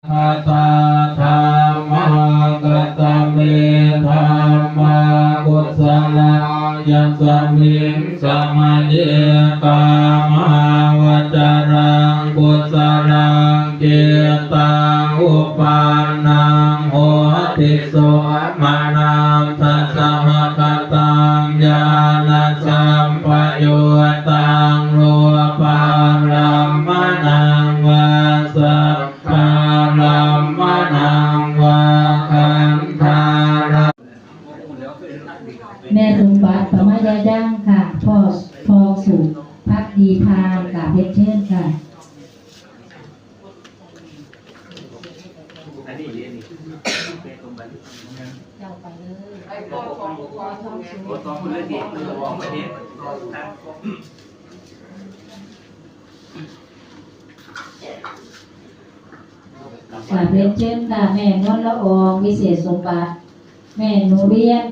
ກະຕາ ທຳມາ ກະຕະເມ ທຳມາ ກຸສະລາ ຍະສະມິງ ສະມະເຍ ກາມາວະຈະລັງ ກຸສະລັງ ຈິດຕັງ ອຸປັນນັງ ໂຫຕິ ໂສມະນັດຖະສະຫະກະຕັງ ຍານະສຳປະຍຸດຕັງ ຮູປາຣຳມະນັງ ວາສັກ ຂາລັມມະນັງວາຄັນທາລະ ແມ່ສົມບັດ ປະມາຍາຍັງ ຂ້າ ພໍ່ ພໍ່ສຸ ພັກດີພານ ກາບເຮັດເຊີນ ຂ້າ. ເຈົ້າໄປເລີຍ ໄປຂໍຂອງ ຂໍຂອງສູງ ຂໍຂອງເລີຍຕິ ເພິ່ນກໍບອກໄປເດ້. ກາບຮຽນເຊີນຂ້າ ແມ່ນວນລະອອງ ວິເສດສົມບັດ ແມ່ໜູວຽນ